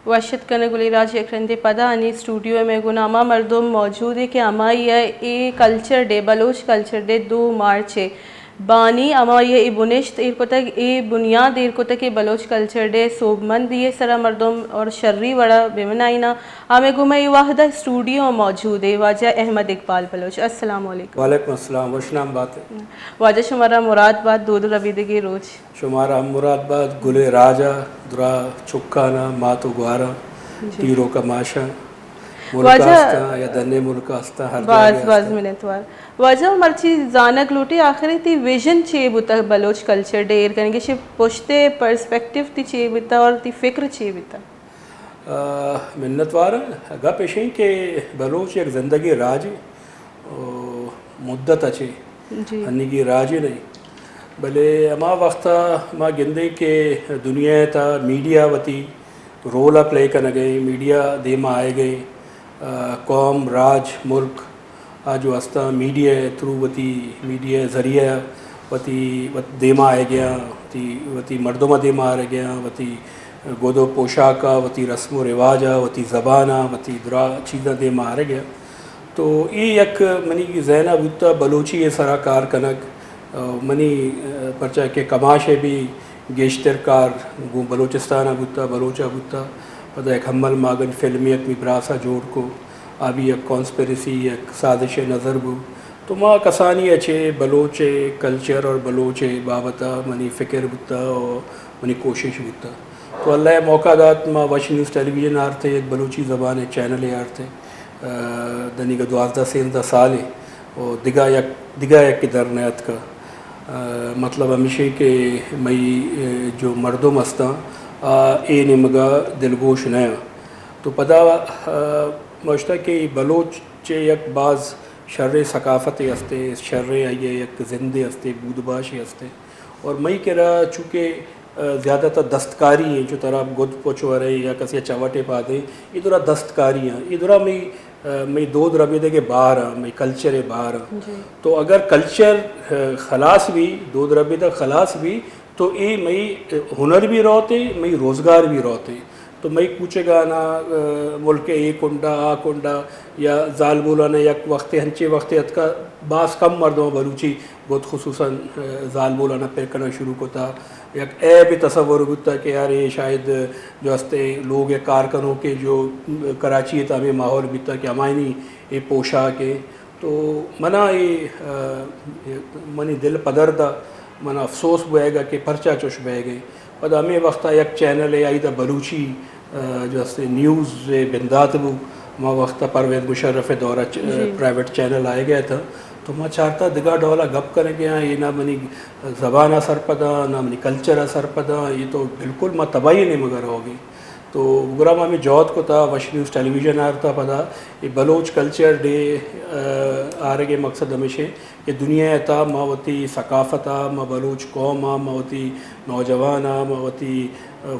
وش اتک کنگ گلیں راج، یک رندے پدا انی اسٹوڈیو ء مئے گونا ہما مردم موجود ء کہ ہمائی ء اے culture day, Baloch culture day دو مارچ ء بانی ہمائی ء اے بنشت ایر کتگ، اے بنیاد ایر کتگ کہ بلوچ کلچر ڈے سوبمندی ء سرا مردم اور شری وڑا بہ منائیناں۔ ہمے گوما اے وہد ء اسٹوڈیو ء موجود ء واجہ احمد اقبال بلوچ۔ السلام علیکم۔ وعلیکم السلام، وش نام بات۔ واجہ شمارا مراد بات دود ربیدگی روچ۔ شمارا ہم مراد بات، گلیں راج ء درا چکاناں، مات و گواراں، جی۔ پیرو کماشاں، ملک واجہ استاں یا دنے ملک استاں، ہر باز جاگہ باز استاں۔ منتوار۔ واجہ مرچی زانگ لوٹی آخری تی ویژن چے بوتا بلوچ کلچر ڈے ایر کنگی، شی پشتے پرسپیکٹیو تی چے بوتا اور تی فکر چے بوتا؟ آ، منتواراں۔ گپ ایشیں کہ بلوچ یک زندگیں راجے و مدت ء چہ جی۔ انیگی راجے نہیں، بلے ہما وقت ء ما گندیں کہ دنیا ء تھا میڈیا وتی رول ء پلے کنگ ء، میڈیا دیما آئیگ ء، آ، قوم، راج، ملک آ جو استاں میڈیا ء تھرو وتی، میڈیا ء ذریعہ ء وتی، وت دیما آئیگ ء، وتی، وتی مردم ء دیما آرگ ء، وتی گد و پوشاک ء، وتی رسم و رواج ء، وتی زبان ء، وتی درا چیزاں دیما آرگ ء۔ تو اے یک منی ذہن ء بوتہ بلوچی ء سرا کار کنگ، آ، منی، آ، پرچا کہ کماش ء بھی گیشتر کار گوں بلوچستان ء بوتہ، بلوچ ء بوتہ۔ پدا یک ہمل ماگن فلم یک می براس ء جوڑ کو، آ بھی یک کانسپریسی، یک سازش ء نظر بو۔ تو ما کسانی ء چہ بلوچ ء کلچر اور بلوچ ء بابت ء منی فکر بوتہ و منی کوشش بوتہ۔ تو اللہ ء موقع دات، ما وش نیوز ٹیلی ویژن آرتے، یک بلوچی زبان ء چینل ء آرتے۔ آ، دنیگہ دوازدہ سیزدہ سال ء و دگہ یک، دگہ یک در نیاتکہ۔ آ، مطلب ہمیشیں کہ مئی، آ، جو مردم استاں، آ، اے نیمگا دلگوش نیاں۔ تو پدا، آ، ما گوشتہ کہ بلوچ چہ یک باز شریں ثقافتے استے، شریں آئی ء یک زندے استے، بود باشے استے۔ اور مئی کرا چونکہ، آ، زیادہ تر دستکاری ہیں، چو ترا گد پچ ورے یا کسی چوٹے پادے، یہ درا دستکاری ہیں، یہ درا مئی، آ، مئی دود ربیدگ بار ہیں، مئی کلچر بار ہیں۔ جی۔ تو اگر کلچر، آ، خلاص بھی، دود ربیدگ خلاص بھی، تو اے مئی ہنر بھی روتے، مئی روزگار بھی روتے۔ تو مئی کوچگانا، آ، ملک اے کنڈا، آ کنڈا، یا زالبولانا یک وقتے، ہنچے وقتے اتکا، باز کم مردم بلوچی بوت، خصوصاً، آ، زالبولانا پر کنگ شروع کتا۔ یک عیب تصور بوتا کہ یار اے شاید جو استے لوگ کار کنوکے جو کراچی تا ہمیں ماحول بیتا کہ ہمائنی اے پوشاک ہے۔ تو منا اے، آ، منی دل پدرد ء، منا افسوس بوئیگ ء کہ پرچا چوش بئیگ ء۔ پدا ہمے وخت ء یک چینل ء آئی دا بلوچی، آ، جو است نیوز ء بندات بو، ہما وخت ء پرویز مشرف ء دور ء چ-، جی۔ پرائیویٹ چینل آئیگ ء تھا۔ تو ما چارتا دگہ ڈول ء گپ کنگ ء آں، اے نہ منی زبان ء سرپداں، نہ منی کلچر ء سرپداں، اے تو بالکل ما تباہی ء نیمگ ء روگ ء۔ تو گڑا ما ہمے جہد کتا، وش نیوز ٹیلی ویژن آرتا پدا، اے بلوچ کلچر ڈے، آ، آرگ ء مقصد ہمیش ہے کہ دنیا ء تھا ما وتی ثقافت ء، ما بلوچ قوم ء، ما وتی نوجوان ء، ما وتی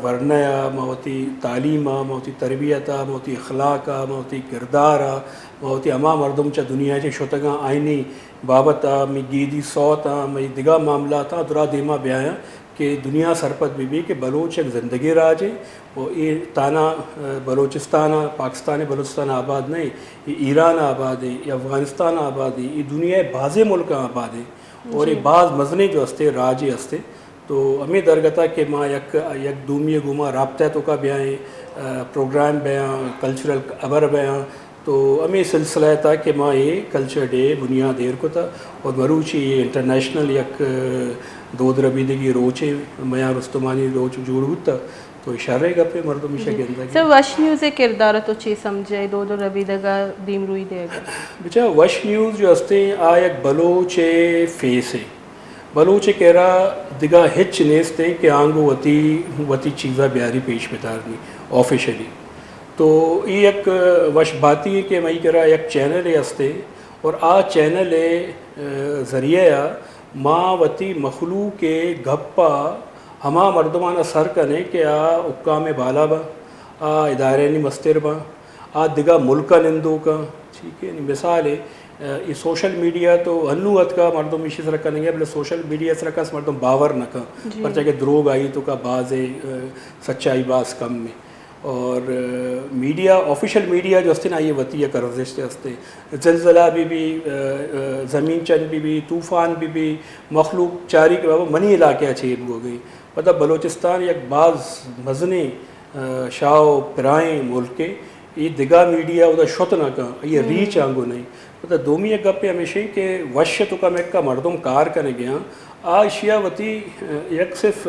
ورنہ ء، ما وتی تعلیم ء، ما وتی تربیت ء، ما وتی اخلاق ء، ما وتی کردار ء، ما وتی ہما مردم چہ دنیا چہ شتگاں آئینی بابت ء، مئی گیدی سوت ء، مئی دگہ معاملات ء درا دیما بیایاں۔ کہ دنیا سرپد بہ بی کہ بلوچ یک زندگیں راجے و اے تانا، آ، بلوچستان ء، پاکستان ء بلوچستان ء آباد نہ، اے ایران ء آباد ہے، اے افغانستان ء آباد ہے، اے دنیا ء بازیں ملک ء آباد ہے اور اے جی۔ باز مزنیں جو ہستے راجے ہستے۔ تو ہمیں درگتا کہ ما یک، یک دومی ء گوما رابطہ ء توکا بیائیں، آ، پروگرام بیاں، کلچرل ہبر بیاں، تو ہمے سلسلہ ء تھا کہ ما اے کلچر ڈے بنیاد ایر کتا اور مروچی اے انٹرنیشنل یک، آ، دود ربیدگی روچے، میان استمانی روچ جوڑ بوتا، تو اے شریں گپے، مردم ایشا جی۔ گندگ۔ سر، وش نیوز ء کردار ء تو چے سمجھے دود و ربیدگ ء دیمروئی دیگ ء؟ بچا، وش نیوز جو ہستے آ یک بلوچ ء فیس ہے۔ بلوچ ء کرا دگہ ہچ نیست انت کہ آنگو وتی، وتی چیزا بیاری پیش بدارنی آفیشلی۔ تو ای یک وش باتی ہے کہ مئی کرا یک چینل ہے ہستے اور آ چینل ہے، آ، ذریعہ آ ما وتی مخلوق کے گپا ہما مردمانا سر کنے کہ آ حکام بالا با، آ ادارے نی مستر با، آ دگہ ملک ء نندوک آں، ٹھیک ہے نی؟ مثال ہے، آ، اے سوشل میڈیا تو ہنو اتکا مردم ایشی سرا کننگ ہے، بلے سوشل میڈیا سرا کس مردم باور نہ کن، جی۔ پرچا کہ دروگ آئی توکا باز ہے، آ، سچائی باز کم ہے۔ اور میڈیا، آفیشل میڈیا جو ہستے نا، یہ وتی یک ارزشت ہستے۔ زلزلہ بھی بھی، زمین چن بھی بھی، طوفان بھی بھی، مخلوق چاری کہ بابا منی علاقہ چے بو گئی۔ پدا بلوچستان یک باز مزنیں شاہ و پرائیں ملکے، یہ دگا میڈیا ادا شت نہ کن، یہ ریچ آنگو نہیں۔ پدا دومی یک گپے ہمیشیں کہ وش تو کا مکا مردم کار کنگیاں، آ اشیا وتی یک صرف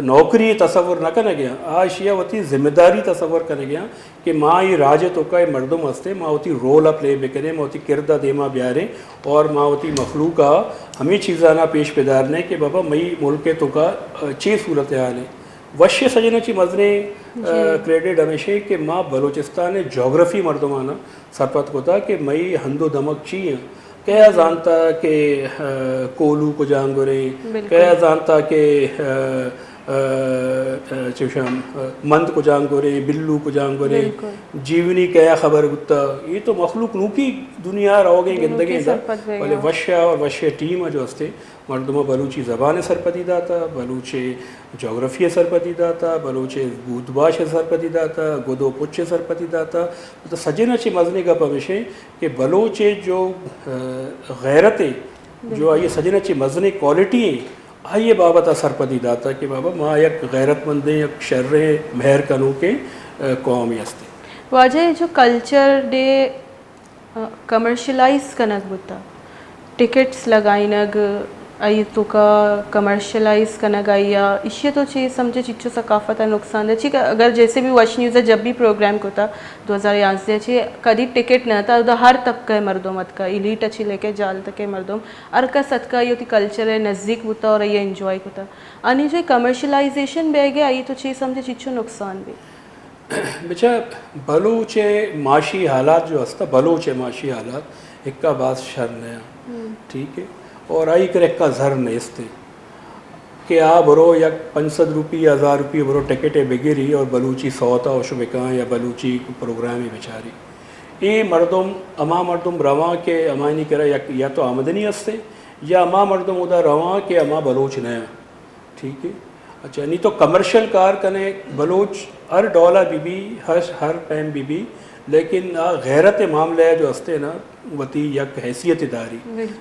نوکری تصور نہ کنگیاں، آ اشیا وتی ذمہ داری تصور کنگیاں کہ ما یہ راج توکا یہ مردم ہستے، ما وتی رول پلے بکنیں، ما وتی کردہ دیما بیاریں اور ما وتی مخلوقا ہمیں چیزانا پیش بدارنے کہ بابا مئی ملک توکا چے صورتحال ہے۔ وش سجنا چی مزنیں کریڈٹ ہمیشیں کہ ما بلوچستان جغرافی مردمانا سرپد کتا کہ مئی ہند و دمگ چی ہیں۔ کیا زانتا کہ کوہلو کجانگریں، کیا زانتا کہ چوشم مند کجانگریں، بلو کجانگریں، جیونی کیا خبر بوتا۔ یہ تو مخلوق نوکی دنیا روگیں گندگیں دا، بلے وشیا اور وشیا ٹیم جو ہستے مردم بلوچی زبان سرپدی داتا، بلوچ جغرافی سرپدی داتا، بلوچ بود باش سرپدی داتا، گد و پچ سرپدی داتا۔ تو سجن چی مزنی گپ ہمیشیں کہ بلوچ جو غیرت ہے، جو آئی سجن چی مزنی کوالٹی ہیں، آئی بابت سرپدی داتا کہ بابا ما یک غیرت مندیں، یک شریں، مہر کنوکیں قومی ہستے۔ واجہ جو کلچر ڈے کمرشلائز کنگ بوتا، ٹکٹس لگائینگ، آئی توکا کمرشلائز کنگ آئی ء، ایشی ء تو چی سمجھے چچو ثقافت ء نقصان دے؟ چی کہ اگر جیسے بھی وش نیوز ء جب بھی پروگرام کتا دو ہزار یازدہ ء چی کدی ٹکٹ نہ تا، ادا ہر طبقہ ء مردم اتکا، ایلیٹ ء چی لے کے جال تک ء مردم، ہر کس اتکا، آئی وتی کلچر ء نزدیک بوتا اور آئی انجوائے کتا۔ آنی جو کمرشلائزیشن بیگ ء آئی تو چی سمجھے چچو نقصان بی؟ بچا بلوچ ء معاشی حالات جو ہستا، بلوچ ء معاشی حالات اکا باز شر نہ آں، ٹھیک ہے، اور آئی کر اکا زر نیست ہے کہ آ برو یک پنچ سد روپی یا ہزار روپی برو ٹکٹ ء بگری اور بلوچی سوت ء وش بکاں یا بلوچی پروگرام ء بچاری۔ اے مردم، ہما مردم رواں کہ ہمانی کرا یک یا تو آمدنی ہستے یا ہما مردم ادا رواں کہ ہما بلوچ نہ آں۔ ٹھیک ہے۔ اچھا، نی تو کمرشل کار کنے، بلوچ ہر ڈولا بی بی، ہر، ہر پیم بی بی، لیکن آ غیرت معاملہ جو ہستے نا، وتی یک حیثیت داری۔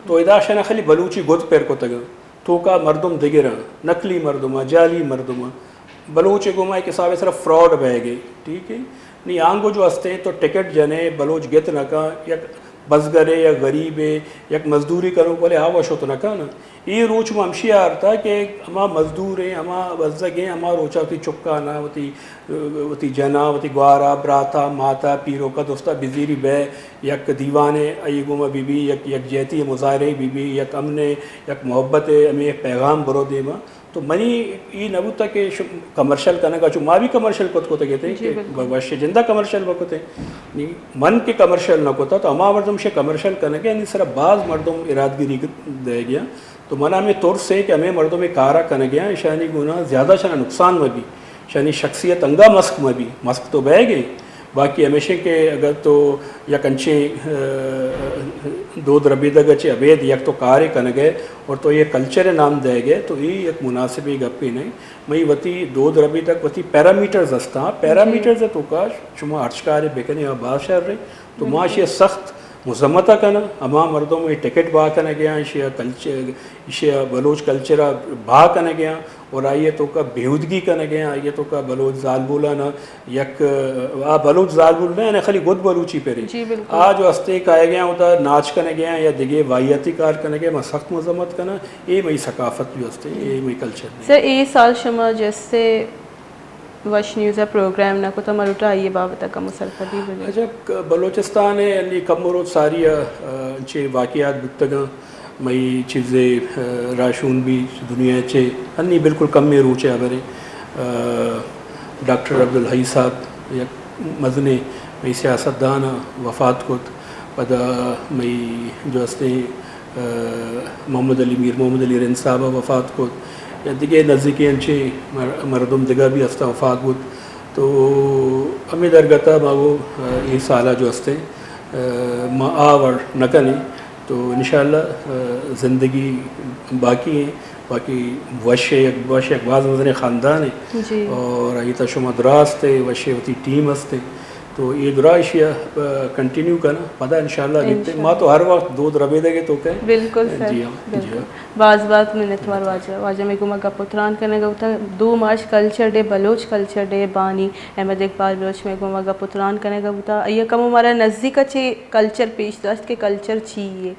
تو ادا شنا خالی بلوچی گد پر کتگ، توکا مردم دگراں، نقلی مردم، جعلی مردم، بلوچ گوما ایک حساب سر فراڈ بہ گئے، ٹھیک ہے۔ نی آنگو جو ہستے تو ٹکٹ جنے، بلوچ گت نہ کن، یک بزگرے یا غریبے، یک مزدوری کنوک ولے آ وشت نہ کن۔ اے روچ ما ہمشی آرتا کہ ہما مزدور ہیں، ہما بزگ ہیں، ہما روچا وتی چکانا، وتی، وتی جنا، وتی گوارا، براتا، ماتا، پیروکا، دوستا بزیری بے، یک دیوانے، ای گوما بی بی، یک، یک جہتی مظاہرے بی بی، یک امنے، یک محبت، ہمیں پیغام برو دیما۔ تو منی ای نہ بوتا کہ کمرشل کنگا، چو ما بھی کمرشل کت کتگے تھے کہ وش جندہ کمرشل بکتے۔ نی من کہ کمرشل نہ کتا تو ہما مردم شے کمرشل کنگے، یعنی سرا باز مردم ارادگیری دے گیا۔ تو منا ہمیں ترس ہے کہ ہمیں مردم کارا کنگے ہیں، اشانی گنا زیادہ شنا نقصان مہ بی، اشانی شخصیت انگا مسک مہ بی، مسک تو بہ گئے۔ باقی ہمیشہ کہ اگر تو یک انچیں دود ربیدگ چے ابید یک تو کارے کنگے اور تو یہ کلچر نام دے گئے تو یہ یک مناسبی گپی نہیں۔ مئی وتی دود ربیدگ وتی پیرامیٹرز ہستاں، پیرامیٹرز توکا شما ہرچ کارے بکنے آ باز شر ہے۔ تو ما اشی سخت مذمت کناں، ہما مردم یہ ٹکٹ با کنگے ہیں، اشی کلچر، اشی بلوچ کلچر با کنگے ہیں اور آئی توکا بیہودگی کنگے ہیں، آئی توکا بلوچ زالبولانا یک، آ بلوچ زالبول نہ، یعنی خالی گد بلوچی پرے۔ آ جو ہستے کائے گئے ہیں، ادا ناچ کنگے ہیں یا دگے واحیاتی کار کنگے، ما سخت مذمت کناں۔ اے مئی ثقافت جو ہستے، اے مئی کلچر نہیں۔ سر، اے سال شما جیسے وش نیوز ء پروگرام نہ کتا، مروٹا آئی بابت کم سرپدی بلے۔ اچھا، بلوچستان ء انی کم روچ ساری انچے واقعات بوتگاں، مئی چیزے راہشون بھی دنیا چے انی بالکل کمیں روچے ہبرے۔ ڈاکٹر عبدالحی صاحب یک مزنیں مئی سیاستدان وفات کت، پدا مئی جو ہستیں محمد علی، میر محمد علی رند صاحب ء وفات کت، یا دگہ نزیکیں انچیں مر-، مردم دگہ بھی ہستاں وفات بوت۔ تو ہمے درگت ء ما گوں، اے سال ء جو ہستیں، ما آ وڑ نہ کنیں۔ تو انشاءاللہ زندگی باقی ہیں۔ باقی وش ءِ یک، وش یک باز مزنیں خاندانے۔ جی۔ اور آئی تا شما دراست ءِ وش ءِ وتی ٹیم است ءِ۔ تو اے درا ایشی ءَ، آ، کنٹینیو کناں۔ پدا انشاءاللہ بیتے۔ انشاءاللہ۔ ما تو ہر وقت دود ربیدگ ءِ تو کئے۔ بالکل سر، جی ہاں، جی بالکل۔ ہاں۔ باز باز منتوار واجہ۔ واجہ مئے گوما گپ ءُ تران کنگ ءَ بوتا۔ دو March culture day, Baloch culture day, بانی احمد اقبال بلوچ مئے گوما گپ ءُ تران کنگ ءَ بوتا۔ آئی ءَ کمو مارا نزیک ءَ چہ کلچر پیش داشت کہ کلچر چی یے۔